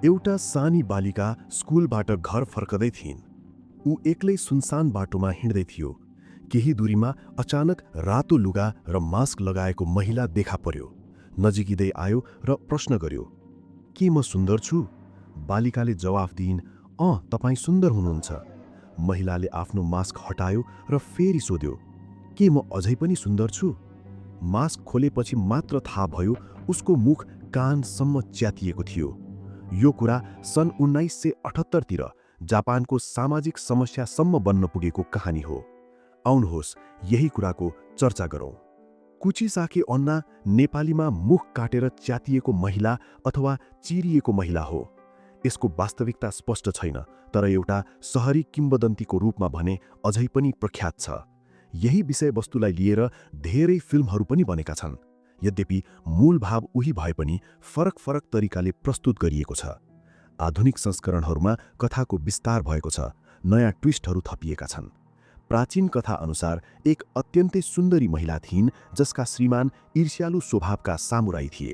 एउटा सानी बालिका स्कुलबाट घर फर्कदै थिइन्। ऊ एक्लै सुनसान बाटोमा हिँड्दै थियो। केही दूरीमा अचानक रातो लुगा र मास्क लगाएको महिला देखा पर्यो। नजिकिँदै आयो र प्रश्न गर्यो, के म सुन्दर छु? बालिकाले जवाफ दिइन्, तपाईँ सुन्दर हुनुहुन्छ। महिलाले आफ्नो मास्क हटायो र फेरि सोध्यो, के म अझै पनि सुन्दर छु? मास्क खोलेपछि मात्र थाहा भयो उसको मुख कानसम्म च्यातिएको थियो। यो कुरा सन् 1978 तिर जापानको सामाजिक समस्यासम्म बन्न पुगेको कहानी हो। आउनुहोस् यही कुराको चर्चा गरौँ। कुचिसाके अन्ना नेपालीमा मुख काटेर च्यातिएको महिला अथवा चिरिएको महिला हो। यसको वास्तविकता स्पष्ट छैन, तर एउटा सहरी किम्वदन्तीको रूपमा भने अझै पनि प्रख्यात छ। यही विषयवस्तुलाई लिएर धेरै फिल्महरू पनि बनेका छन्। यद्यपि मूल भाव उही भए पनि फरक फरक तरिकाले प्रस्तुत गरिएको छ। आधुनिक संस्करणहरूमा कथाको विस्तार भएको छ, नयाँ ट्विस्टहरू थपिएका छन्। प्राचीन कथा अनुसार एक अत्यन्तै सुन्दरी महिला थिइन् जसका श्रीमान ईर्ष्यालु स्वभावका सामुराई थिए।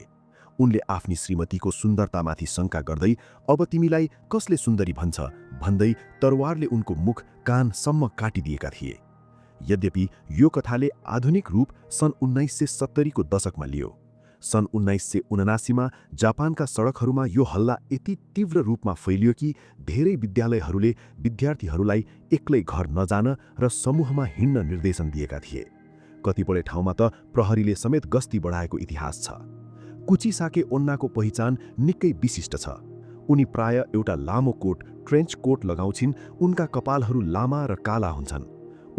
उनले आफ्नी श्रीमतीको सुन्दरतामाथि शङ्का गर्दै अब तिमीलाई कसले सुन्दरी भन्छ भन्दै तरवारले उनको मुख कानसम्म काटिदिएका थिए। यद्यपि यो कथाले आधुनिक रूप सन् 1970 को दशकमा लियो। सन् 1979 मा जापानका सडकहरूमा यो हल्ला यति तीव्र रूपमा फैलियो कि धेरै विद्यालयहरूले विद्यार्थीहरूलाई एक्लै घर नजान र समूहमा हिँड्न निर्देशन दिएका थिए। कतिपय ठाउँमा त प्रहरीले समेत गस्ती बढाएको इतिहास छ। कुचिसाके ओन्नाको पहिचान निकै विशिष्ट छ। उनी प्राय एउटा लामो कोट, ट्रेन्च कोट लगाउँछिन्। उनका कपालहरू लामा र काला हुन्छन्।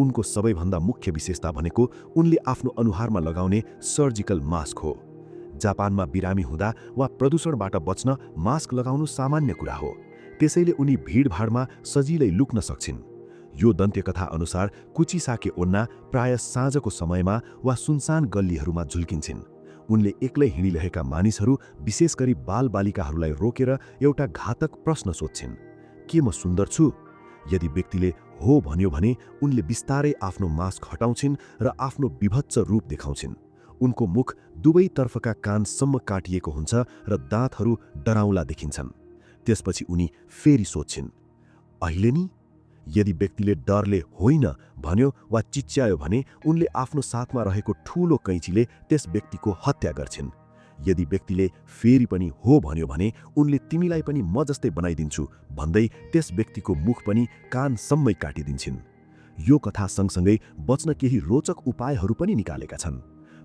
उनको सबैभन्दा मुख्य विशेषता भनेको उनले आफ्नो अनुहारमा लगाउने सर्जिकल मास्क हो। जापानमा बिरामी हुँदा वा प्रदूषणबाट बच्न मास्क लगाउनु सामान्य कुरा हो। त्यसैले उनी भिडभाडमा सजिलै लुक्न सक्छिन्। यो दन्त्यकथा अनुसार कुचिसाके ओन्ना प्राय साँझको समयमा वा सुनसान गल्लीहरूमा झुल्किन्छन्। उनले एक्लै हिँडिरहेका मानिसहरू, विशेष गरी बालबालिकाहरूलाई रोकेर एउटा घातक प्रश्न सोध्छिन्, के म सुन्दर छु? यदि व्यक्तिले हो भन्यो भने उनले बिस्तारै आफ्नो मास्क हटाउँछिन् र आफ्नो विभत्स रूप देखाउँछिन्। उनको मुख दुवैतर्फका कानसम्म काटिएको हुन्छ र दाँतहरू डराउला देखिन्छन्। त्यसपछि उनी फेरि सोध्छिन्, अहिले नि? यदि व्यक्तिले डरले होइन भन्यो वा चिच्यायो भने उनले आफ्नो साथमा रहेको ठूलो कैँचीले त्यस व्यक्तिको हत्या गर्छिन्। यदि व्यक्तिले फेरि पनि हो भन्यो भने उनले तिमीलाई पनि म जस्तै बनाइदिन्छु भन्दै त्यस व्यक्तिको मुख पनि कानसम्मै काटिदिन्छन्। यो कथा सँगसँगै बच्न केही रोचक उपायहरू पनि निकालेका छन्।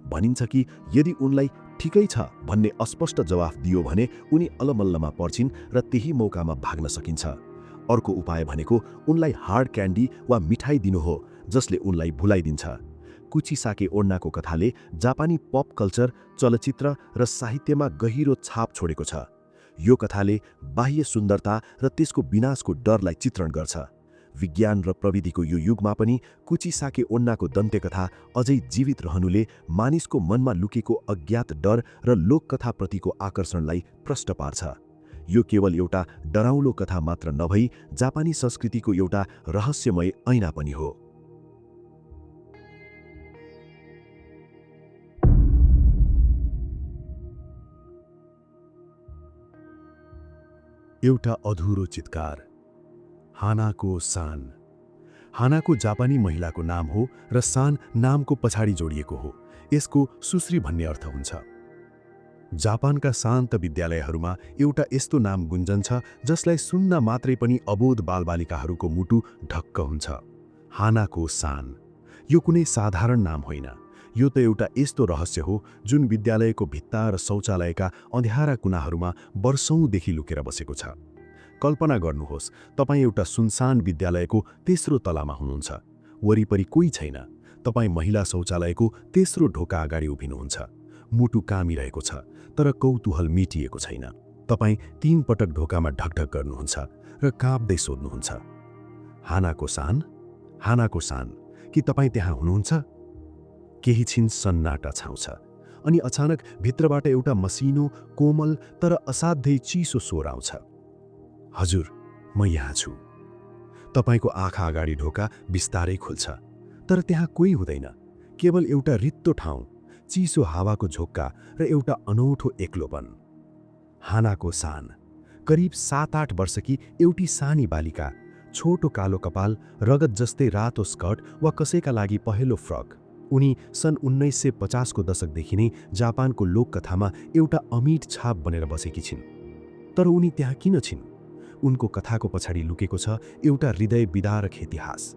भनिन्छ कि यदि उनलाई ठिकै छ भन्ने अस्पष्ट जवाफ दियो भने उनी अलमल्लमा पर्छिन् र त्यही मौकामा भाग्न सकिन्छ। अर्को उपाय भनेको उनलाई हार्ड क्यान्डी वा मिठाई दिनु हो, जसले उनलाई भुलाइदिन्छ। कुचिसाके ओन्नाको कथाले जापानी पप कल्चर, चलचित्र र साहित्यमा गहिरो छाप छोडेको छ। यो कथाले बाह्य सुन्दरता र त्यसको विनाशको डरलाई चित्रण गर्छ। विज्ञान र प्रविधिको यो युगमा पनि कुचिसाके ओन्नाको दन्त्यकथा अझै जीवित रहनुले मानिसको मनमा लुकेको अज्ञात डर र लोककथाप्रतिको आकर्षणलाई प्रष्ट पार्छ। यो केवल एउटा डराउलो कथा मात्र नभई जापानी संस्कृतिको एउटा रहस्यमय ऐना पनि हो। एउटा अधुरो चित्कार। हानाको सान। हानाको जापानी महिलाको नाम हो र सान नामको पछाडि जोडिएको हो। यसको सुश्री भन्ने अर्थ हुन्छ। जापानका शान्त विद्यालयहरूमा एउटा यस्तो नाम गुन्जन्छ जसलाई सुन्न मात्रै पनि अबोध बालबालिकाहरूको मुटु ढक्क हुन्छ। हानाको सान। यो कुनै साधारण नाम होइन। यो त एउटा यस्तो रहस्य हो जुन विद्यालयको भित्ता र शौचालयका अँध्यारा कुनाहरूमा वर्षौंदेखि लुकेर बसेको छ। कल्पना गर्नुहोस्, तपाईँ एउटा सुनसान विद्यालयको तेस्रो तलामा हुनुहुन्छ। वरिपरि कोही छैन। तपाईँ महिला शौचालयको तेस्रो ढोका अगाडि उभिनुहुन्छ। मुटु कामिरहेको छ, तर कौतूहल मिटिएको छैन। तपाईँ 3 पटक ढोकामा ढकढक गर्नुहुन्छ र काँप्दै सोध्नुहुन्छ, हानाको सान, हानाको सान, कि तपाईँ त्यहाँ हुनुहुन्छ? केही छिन सन्नाटा छाउँछ अनि अचानक भित्रबाट एउटा मसिनो, कोमल तर असाध्यै चिसो स्वर आउँछ, हजुर, म यहाँ छु। तपाईँको आँखा अगाडि ढोका बिस्तारै खुल्छ, तर त्यहाँ कोही हुँदैन। केवल एउटा रित्तो ठाउँ, चिसो हावाको झोक्का र एउटा अनौठो एक्लोपन। हानाको सान। करिब 7-8 वर्षकी एउटी सानी बालिका, छोटो कालो कपाल, रगत जस्तै रातो स्कर्ट वा कसैका लागि पहेँलो फ्रक। उनी सन् 1950 को दशकदेखि नै जापानको लोककथामा एउटा अमिट छाप बनेर बसेकी छिन्। तर उनी त्यहाँ किन छिन्? उनको कथाको पछाडि लुकेको छ एउटा हृदय विदारक इतिहास।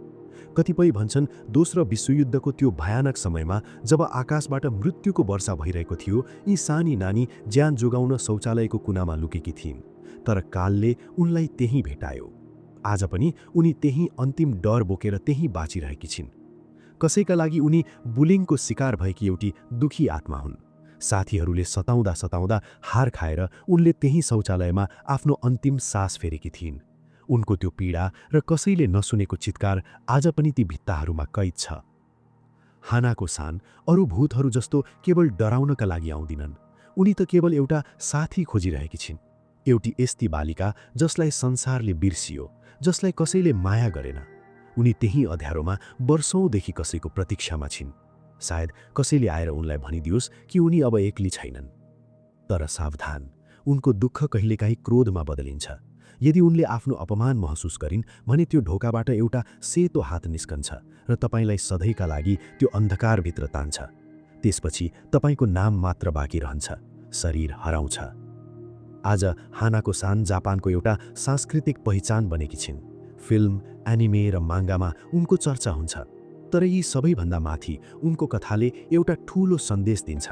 कतिपय भन्छन् दोस्रो विश्वयुद्धको त्यो भयानक समयमा जब आकाशबाट मृत्युको वर्षा भइरहेको थियो, यी सानी नानी ज्यान जोगाउन शौचालयको कुनामा लुकेकी थिइन्। तर कालले उनलाई त्यहीँ भेटायो। आज पनि उनी त्यही अन्तिम डर बोकेर त्यहीँ बाँचिरहेकी छिन्। कसैका लागि उनी बुलिङको शिकार भएकी एउटी दुखी आत्मा हुन्। साथीहरूले सताउँदा सताउँदा हार खाएर उनले त्यही शौचालयमा आफ्नो अन्तिम सास फेरेकी थिइन्। उनको त्यो पीडा र कसैले नसुनेको चित्कार आज पनि ती भित्ताहरूमा कैद छ। हानाको सान अरू भूतहरू जस्तो केवल डराउनका लागि आउँदिनन्। उनी त केवल एउटा साथी खोजिरहेकी छिन्, एउटी यस्ती बालिका जसलाई संसारले बिर्सियो, जसलाई कसैले माया गरेन। उनी त्यही अँध्यारोमा वर्षौंदेखि कसैको प्रतीक्षामा छिन्। सायद कसैले आएर उनलाई भनिदियोस् कि उनी अब एक्ली छैनन्। तर सावधान, उनको दुःख कहिलेकाहीँ क्रोधमा बदलिन्छ। यदि उनले आफ्नो अपमान महसुस गरिन् भने त्यो ढोकाबाट एउटा सेतो हात निस्कन्छ र तपाईलाई सधैँका लागि त्यो अन्धकारभित्र तान्छ। त्यसपछि तपाईको नाम मात्र बाँकी रहन्छ, शरीर हराउँछ। आज हानाको सान जापानको एउटा सांस्कृतिक पहिचान बनेकी छिन्। फिल्म, एनिमे र माङ्गामा उनको चर्चा हुन्छ। तर यी सबैभन्दा माथि उनको कथाले एउटा ठूलो सन्देश दिन्छ।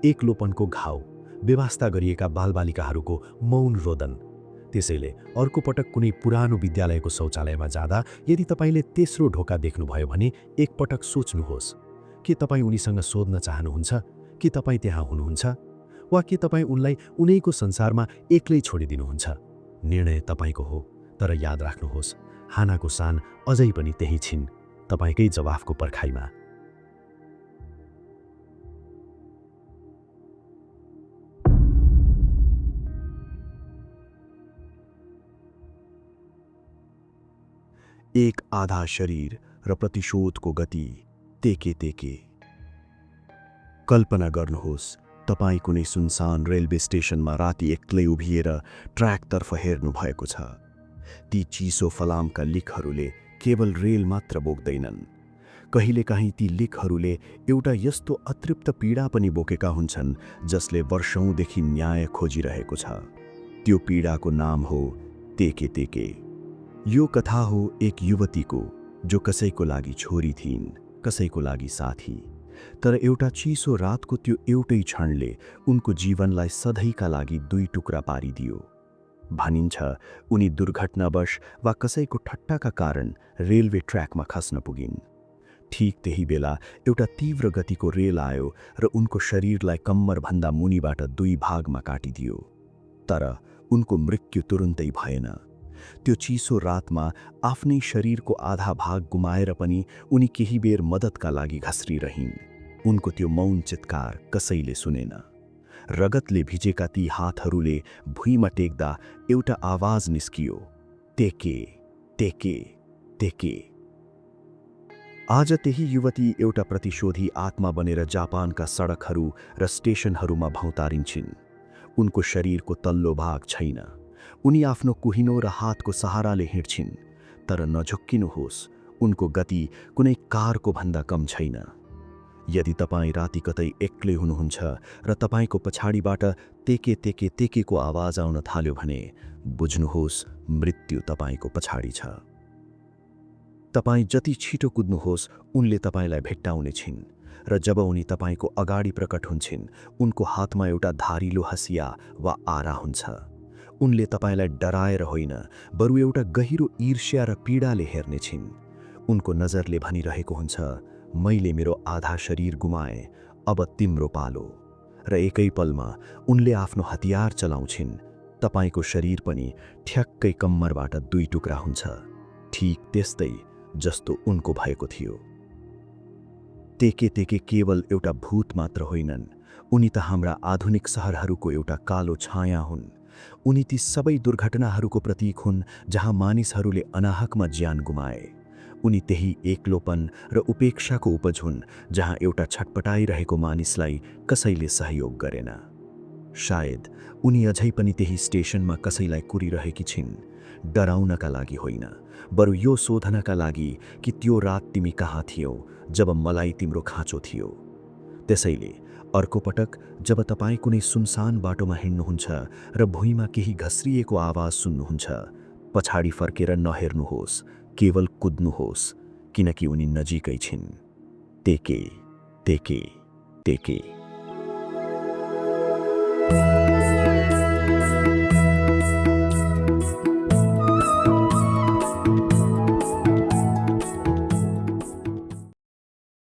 एक्लोपनको घाउ, बेवास्ता गरिएका बालबालिकाहरूको मौन रोदन। त्यसैले अर्को पटक कुनै पुरानो विद्यालयको शौचालयमा जाँदा यदि तपाईले तेस्रो ढोका देख्नुभयो भने एकपटक सोच्नुहोस्, के तपाईँ उनीसँग सोध्न चाहनुहुन्छ कि तपाईँ त्यहाँ हुनुहुन्छ, वा के तपाईँ उनलाई उनैको संसारमा एक्लै छोडिदिनुहुन्छ? निर्णय तपाईको हो, तर याद राख्नुहोस्, हानाको सान अझै पनि त्यही छिन्, तपाईकै जवाफको पर्खाइमा। एक आधा शरीर र प्रतिशोधको गति, तेके तेके। कल्पना गर्नुहोस्, तपाईँ कुनै सुनसान रेलवे स्टेशनमा राति एक्लै उभिएर ट्र्याकतर्फ हेर्नु भएको छ। ती चिसो फलामका लिकहरूले केवल रेल मात्र बोक्दैनन्। कहिलेकाहीँ ती लिकहरूले एउटा यस्तो अतृप्त पीडा पनि बोकेका हुन्छन् जसले वर्षौंदेखि न्याय खोजिरहेको छ। त्यो पीडाको नाम हो तेके तेके। यो कथा हो एक युवतीको जो कसैको लागि छोरी थिइन्, कसैको लागि साथी। तर एउटा चिसो रातको त्यो एउटै क्षणले उनको जीवनलाई सधैँका लागि दुई टुक्रा पारिदियो। भनिन्छ उनी दुर्घटनावश वा कसैको ठट्टाका कारण रेलवे ट्र्याकमा खस्न पुगिन्। ठीक त्यही बेला एउटा तीव्र गतिको रेल आयो र उनको शरीरलाई कम्मरभन्दा मुनिबाट दुई भागमा काटिदियो। तर उनको मृत्यु तुरुन्तै भएन। त्यो चिसो रातमा आफ्नै शरीरको आधा भाग गुमाएर पनि उनी केही बेर मद्दतका लागि घस्रिरहिन्। उनको त्यो मौन चित्कार कसैले सुनेन। रगतले भिजेका ती हातहरूले भुइँमा टेक्दा एउटा आवाज निस्कियो, तेके तेके तेके। आज त्यही युवती एउटा प्रतिशोधी आत्मा बनेर जापानका सडकहरू र स्टेशनहरूमा भौतारिन्छिन्। उनको शरीरको तल्लो भाग छैन। उनी आफ्नो कुहिनो र हातको सहाराले हिँड्छिन्। तर नझुक्किनुहोस्, उनको गति कुनै कारको भन्दा कम छैन। यदि तपाईँ राति कतै एक्लै हुनुहुन्छ र तपाईको पछाडिबाट तेके तेके तेकेको आवाज आउन थाल्यो भने बुझ्नुहोस्, मृत्यु तपाईको पछाडि छ। तपाईँ जति छिटो कुद्नुहोस्, उनले तपाईलाई भेट्टाउने छिन्। र जब उनी तपाईको अगाडि प्रकट हुन्छन्, उनको हातमा एउटा धारिलो हसिया वा आरा हुन्छ। उनले तपाईलाई डराएर होइन, बरु एउटा गहिरो ईर्ष्या र पीडाले हेर्नेछिन्। उनको नजरले भनिरहेको हुन्छ, मैले मेरो आधा शरीर गुमाएँ, अब तिम्रो पालो। र एकै पलमा उनले आफ्नो हतियार चलाउँछिन्। तपाईको शरीर पनि ठ्याक्कै कम्मरबाट दुई टुक्रा हुन्छ, ठीक त्यस्तै जस्तो उनको भएको थियो। तेके तेके केवल एउटा भूत मात्र होइनन्, उनी त हाम्रा आधुनिक सहरहरूको एउटा कालो छाया हुन्। उनी ती सबै दुर्घटनाहरूको प्रतीक हुन् जहाँ मानिसहरूले अनाहकमा ज्यान गुमाए। उनी त्यही एक्लोपन र उपेक्षाको उपज हुन् जहाँ एउटा छटपटाइरहेको मानिसलाई कसैले सहयोग गरेन। सायद उनी अझै पनि त्यही स्टेसनमा कसैलाई कुरिरहेकी छिन्, डराउनका लागि होइन, बरु यो सोधनका लागि कि त्यो रात तिमी कहाँ थियौ जब मलाई तिम्रो खाँचो थियो। त्यसैले अर्को पटक जब तपाईँ कुनै सुनसान बाटोमा हिँड्नुहुन्छ र भुइँमा केही घस्रिएको आवाज सुन्नुहुन्छ, पछाडि फर्केर नहेर्नुहोस्, केवल कुद्नुहोस्, किनकि उनी नजिकै छिन्। तेके तेके तेके।